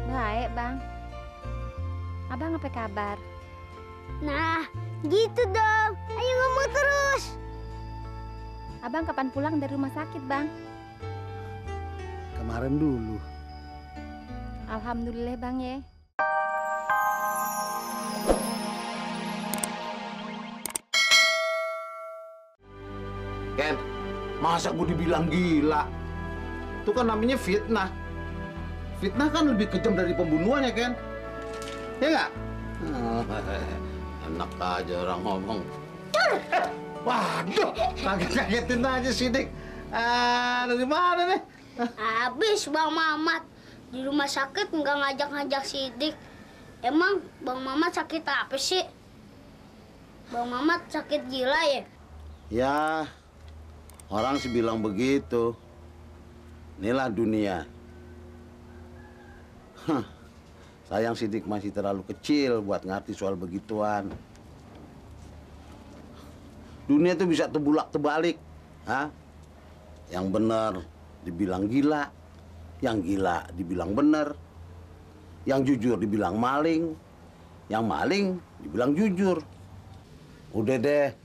Baik, Bang. Abang apa kabar? Nah, gitu dong. Ayo ngomong terus. Abang kapan pulang dari rumah sakit, Bang? Kemarin dulu. Alhamdulillah, Bang ya. Ken, masa gue dibilang gila? Itu kan namanya fitnah. Fitnah kan lebih kejam dari pembunuhan ya, Ken? Ya nggak? Enak aja orang ngomong. Waduh, kaget-kagetin aja Sidik. Dari mana nih? Habis Bang Mamat. Di rumah sakit nggak ngajak-ngajak Sidik. Emang Bang Mamat sakit apa sih? Bang Mamat sakit gila ya? Ya, orang sih bilang begitu. Inilah dunia. Sayang Sidik masih terlalu kecil buat ngerti soal begituan. Dunia tuh bisa terbulak-terbalik. Yang benar dibilang gila, yang gila dibilang benar, yang jujur dibilang maling, yang maling dibilang jujur. Udah deh,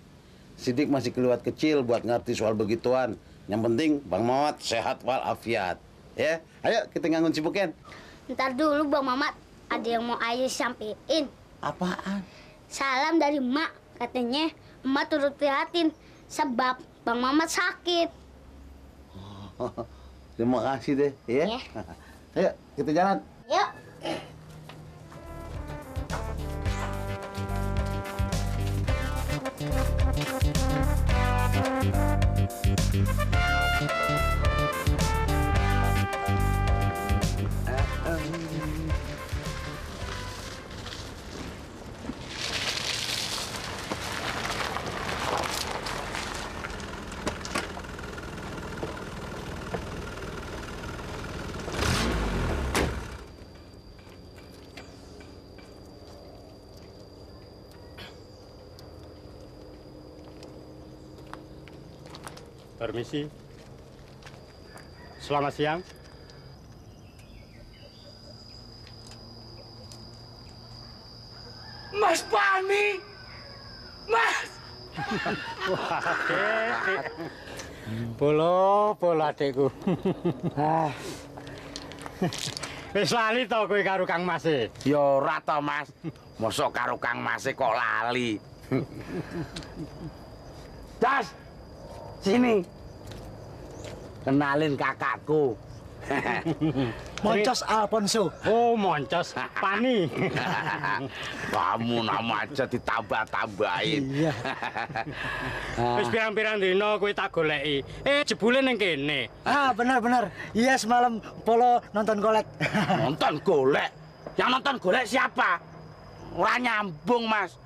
Sidik masih kelewat kecil buat ngerti soal begituan. Yang penting Bang Mamat sehat walafiat. Ya, ayo kita ngangun sibukin. Ntar dulu Bang Mamat, ada yang mau Ayah sampein. Apaan? Salam dari Mak. Katanya Emak turut prihatin sebab Bang Mamat sakit. Terima kasih deh, ya. Ya. Ayo kita jalan. Yuk. Permisi. Selamat siang. Mas Pani! Mas! Wah, Dek. Polo adekku. Wis lali to kowe karo Kang Mas e? Ya ora to, Mas. Mosok karo Kang Mas kok lali. Das! Sini. Kenalin kakakku. Moncos Alfonso. Oh, Moncos Pani. Kamu nama aja ditambah-tambahin. Iya. Wis pirang-pirang dina kowe tak goleki. Jebule ning kene. Benar. Iya, semalam Polo nonton golek. Nonton golek? Yang nonton golek siapa? Ora nyambung, Mas.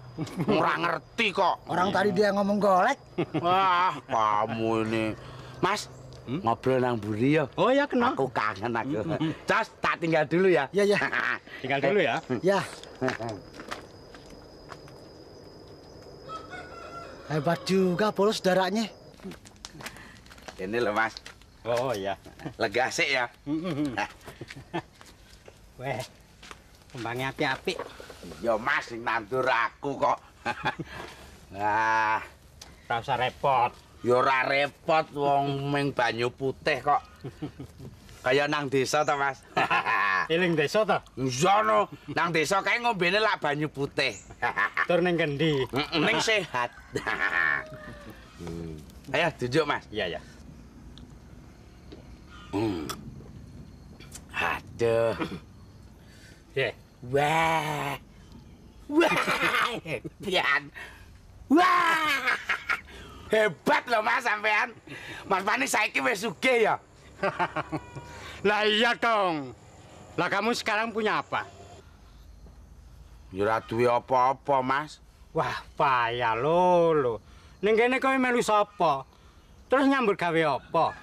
Ora ngerti kok. Orang tadi dia ngomong golek. Wah, kamu ini. Mas, ngobrol nang buri ya. Oh ya, kenal. Aku kangen aku. Jos, tak tinggal dulu ya. Iya. Tinggal dulu ya. Ya. Hebat juga Polo saudaranya. Ini loh, Mas. Oh iya. Lega sik ya. Weh, kembangnya api-api. Ya Mas, sing nandur aku kok. Nah, Ora usah repot. ya ora repot wong ming banyu putih kok. Kaya nang desa ta, Mas. Eling desa to? Iya no, nang desa kae ngombene lak banyu putih. Tur ning kendi? Ning sehat. Ayo tunjuk, Mas. Iya. Aduh. Ye. Wah. Pian. Wah. Hebat loh Mas sampean. Mas Pani saiki wis sugih ya. Lah iya dong. Lah kamu sekarang punya apa? Ya ora duwe apa-apa, Mas. Wah, payah lho. Ning kene kowe melu sapa? Terus nyambut gawe apa?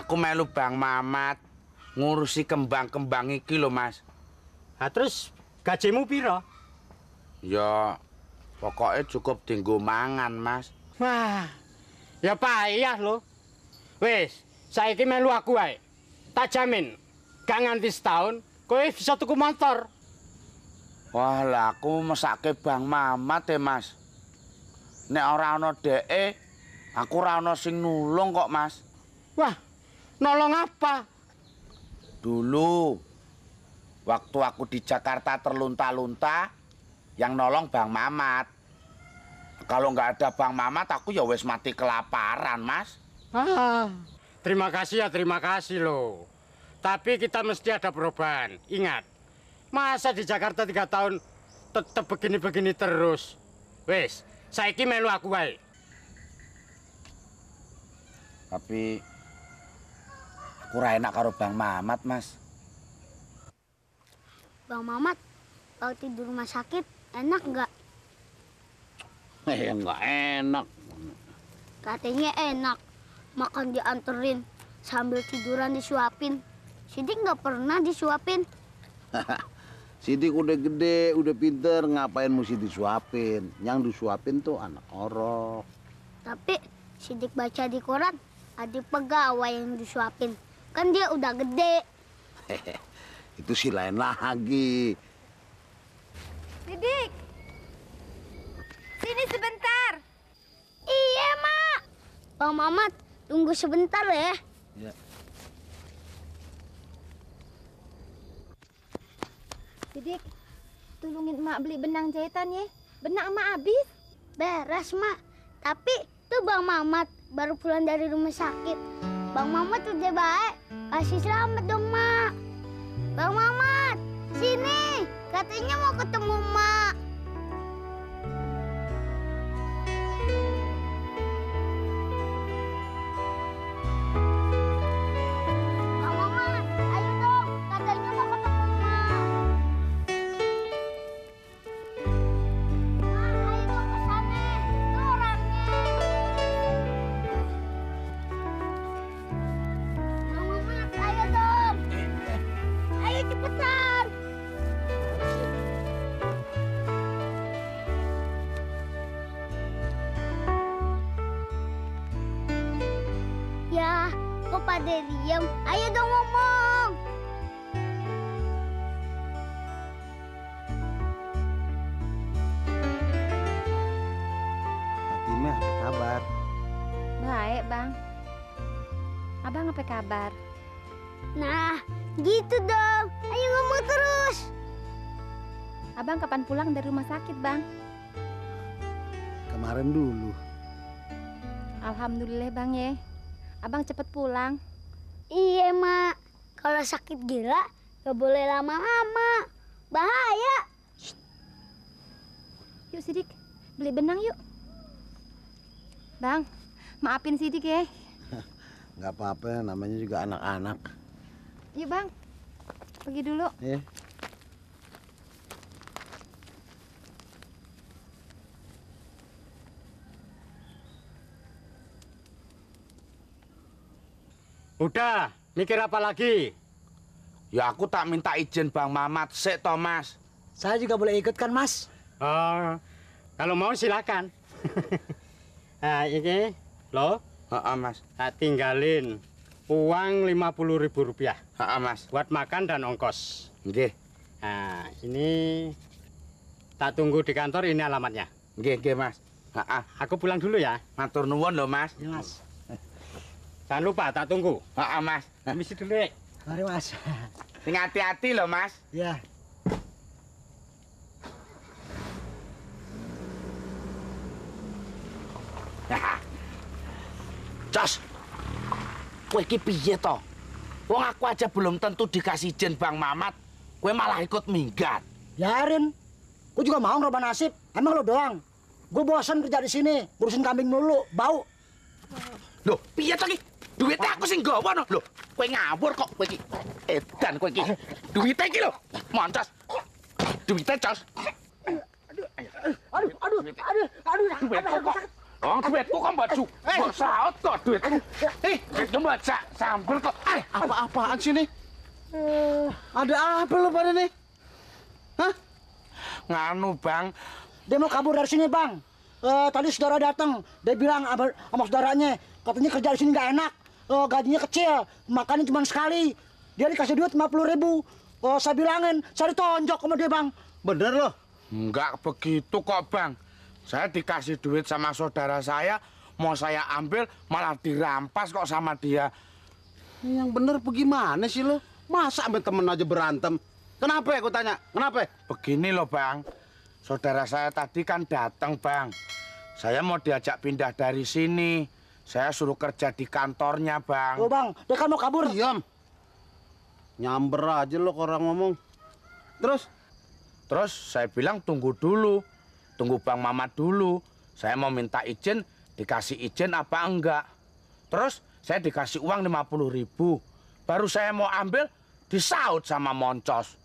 Aku melu Bang Mamat ngurusi kembang-kembang iki lho, Mas. Lah terus gajimu piro? Ya pokoknya cukup dienggo mangan, Mas. Wah, ya payah lho. Wis, saiki melu aku wae. Tak jamin, gak nganti setahun kowe bisa tuku motor. Wah, lah aku mesake Bang Mamat Mas. Nek ora ana dheke, aku ora ana sing nulung kok, Mas. Wah, nolong apa? Dulu waktu aku di Jakarta terlunta-lunta, yang nolong Bang Mamat. Kalau nggak ada Bang Mamat, aku ya wis mati kelaparan, Mas. Terima kasih loh. Tapi kita mesti ada perubahan. Ingat, masa di Jakarta 3 tahun tetap begini-begini terus. Wes, saiki melu aku wae. Tapi aku ora enak karo Bang Mamat, Mas. Bang Mamat, kalau tidur rumah sakit enak nggak? Nggak enak. Katanya enak. Makan dianterin sambil tiduran disuapin. Sidik nggak pernah disuapin. Sidik udah gede, udah pinter, ngapain mesti disuapin? Yang disuapin tuh anak orok. Tapi Sidik baca di koran ada pegawai yang disuapin. Kan dia udah gede. Itu sih lain lagi. Sidik, sini sebentar. Iya, Mak. Bang Mamat, tunggu sebentar ya. Ya. Sidik, tolongin emak beli benang jahitan ya. Benang emak habis. Beres, Mak. Tapi tuh Bang Mamat baru pulang dari rumah sakit. Bang Mamat udah baik. Kasih selamat dong, Mak. Bang Mamat, sini. Katanya mau ketemu Mak. Bang Mamat, ayo dong. Katanya mau ketemu Mak. Mak, ayo dong ke sana. Tuh orangnya. Bang Mamat, ayo dong. Ayo cepetan. Ya, kok pada diam? Ayo dong ngomong. Fatimah, apa kabar? Baik, Bang. Abang apa kabar? Nah, gitu dong. Ayo ngomong terus. Abang kapan pulang dari rumah sakit, Bang? Kemarin dulu. Alhamdulillah, Bang ya. Abang cepet pulang. Iya, Mak. Kalau sakit gila, gak boleh lama-lama. Bahaya. Yuk, Sidik. Beli benang yuk. Bang, maafin Sidik ya. Nggak apa-apa, namanya juga anak-anak. Yuk, Bang. Pergi dulu. Ya. Udah, mikir apa lagi? Ya aku tak minta izin Bang Mamat sik toh, Mas. Saya juga boleh ikut kan, Mas? Oh, kalau mau silakan. Nah, ini lo Heeh, Mas. tak tinggalin uang Rp50.000 Heeh, Mas. buat makan dan ongkos. Nggih. Nah, ini tak tunggu di kantor, ini alamatnya. Nggih, Mas. Heeh. Aku pulang dulu ya. Matur nuwun lho, Mas. Iya, Mas. Jangan lupa, tak tunggu. Heeh, Mas. Misi dulu ya. Mari, Mas. Sing hati-hati lho, Mas. Ya. Jos. Kowe iki piye to? Wong aku aja belum tentu dikasih izin Bang Mamat, kowe malah ikut minggat. Biarin. Gue juga mau ngerubah nasib. Emang lo doang. Gue bosan kerja di sini, ngurusin kambing mulu, bau. Loh, piye to iki? Duitnya aku sing nggawa no. Loh, kowe ngawur kok kowe iki. Edan kowe iki. Duitnya iki lho. Moncos. Duitnya, Jos. Aduh. Duitku kok. Oh, duitku kok mbak Ju. Mbak saut kok duitku. Duitku mbak sambel kok. Apa-apaan sih nih? Ada apa lo pada nih? Hah? Nganu, Bang. Dia mau kabur dari sini, Bang. Tadi saudara datang. Dia bilang sama saudaranya, katanya kerja di sini nggak enak. Gajinya kecil, makannya cuma sekali. Dia dikasih duit 50.000. Oh, saya bilangin, saya ditonjok sama dia, Bang. Bener loh. Enggak begitu kok, Bang. Saya dikasih duit sama saudara saya, mau saya ambil malah dirampas kok sama dia. Yang bener bagaimana sih lo? Masa sampai temen aja berantem? Kenapa ya, aku tanya? Kenapa? Begini loh, Bang. Saudara saya tadi kan datang, Bang. Saya mau diajak pindah dari sini. Saya suruh kerja di kantornya, Bang. Oh, Bang, dia kan mau kabur. Diam. Nyamber aja lo orang ngomong. Terus saya bilang tunggu dulu. Tunggu Bang Mamat dulu. Saya mau minta izin, dikasih izin apa enggak. Terus saya dikasih uang 50.000. Baru saya mau ambil, disaut sama Moncos.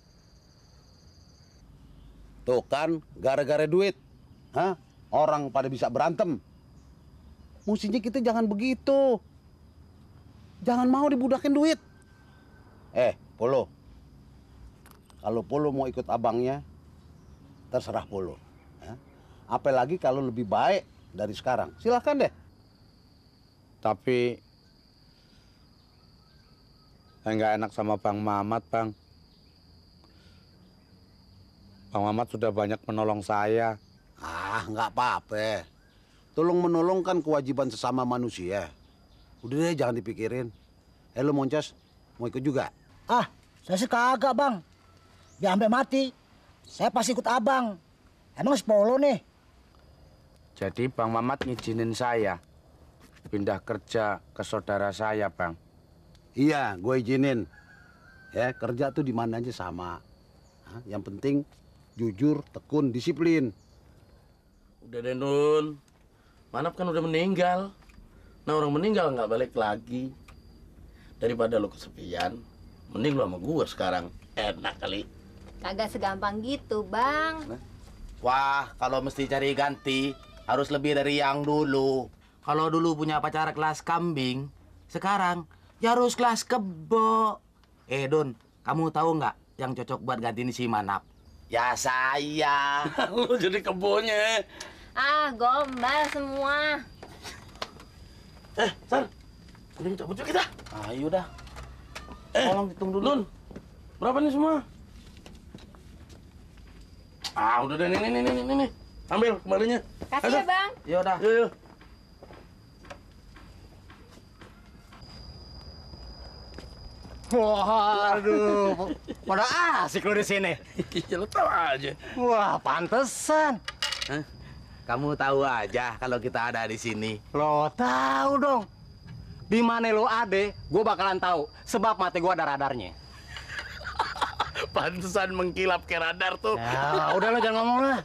Tuh kan, gara-gara duit. Hah? Orang pada bisa berantem. Mestinya kita jangan begitu. Jangan mau dibudakin duit. Polo. Kalau Polo mau ikut abangnya, terserah Polo. Ya. Apalagi kalau lebih baik dari sekarang. Silahkan deh. Tapi saya nggak enak sama Bang Mamat, Bang. Bang Mamat sudah banyak menolong saya. Nggak apa-apa. Tolong menolong kan kewajiban sesama manusia. Udah deh, jangan dipikirin. Lo Moncos, mau ikut juga? Saya sih kagak, Bang. Dia sampai mati, saya pasti ikut abang. Emang sepolo nih. Jadi Bang Mamat ngizinin saya pindah kerja ke saudara saya, Bang. Iya, gue izinin. Ya, kerja tuh di mana aja sama. Yang penting jujur, tekun, disiplin. Udah deh, Nun. Manap kan udah meninggal. Nah, orang meninggal nggak balik lagi. Daripada lo kesepian, mending lo sama gue sekarang. Enak kali. Kagak segampang gitu, Bang. Wah, kalau mesti cari ganti, harus lebih dari yang dulu. Kalau dulu punya pacar kelas kambing, sekarang ya harus kelas kebo. Don, kamu tahu nggak yang cocok buat gantiin si Manap? Ya saya. Lu jadi kebonya. Gombal semua. Sar, udah cabut yuk kita. Ayo dah. Tolong hitung dulu. Nun, berapa nih semua? Udah deh, nih. Ambil kembalinya. Kasih ya, Bang. Yaudah. Yuk. Waduh, pada asik lo di sini. Ya lo tahu aja. Wah, pantesan. Kamu tahu aja kalau kita ada di sini. Lo tahu dong. Di mana lo ada, gue bakalan tahu. Sebab mati gue ada radarnya. Pantesan mengkilap kayak radar tuh. Ya, udah lo jangan ngomong lah.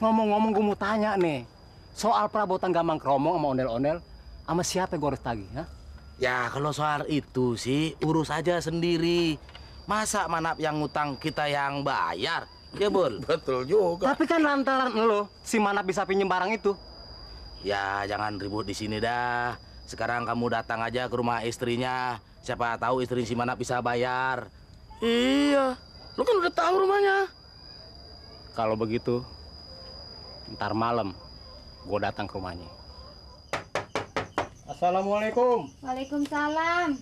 Ngomong-ngomong gue mau tanya nih. Soal perabotan Gambang Kromong sama ondel-ondel, sama siapa gue harus tagih, ha? Ya kalau soal itu sih urus aja sendiri. Masa Manap yang ngutang kita yang bayar? Ya, Bul? Betul juga. Tapi kan lantaran lo, si Manap bisa pinjem barang itu. Ya jangan ribut di sini dah. Sekarang kamu datang aja ke rumah istrinya. Siapa tahu istri si Manap bisa bayar. Iya, lu kan udah tahu rumahnya. Kalau begitu, ntar malam gue datang ke rumahnya. Assalamualaikum. Waalaikumsalam.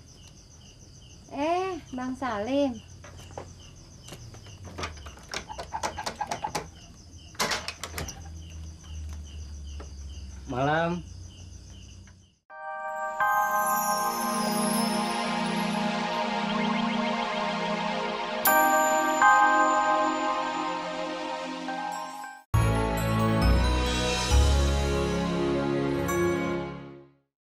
Bang Salim. Malam.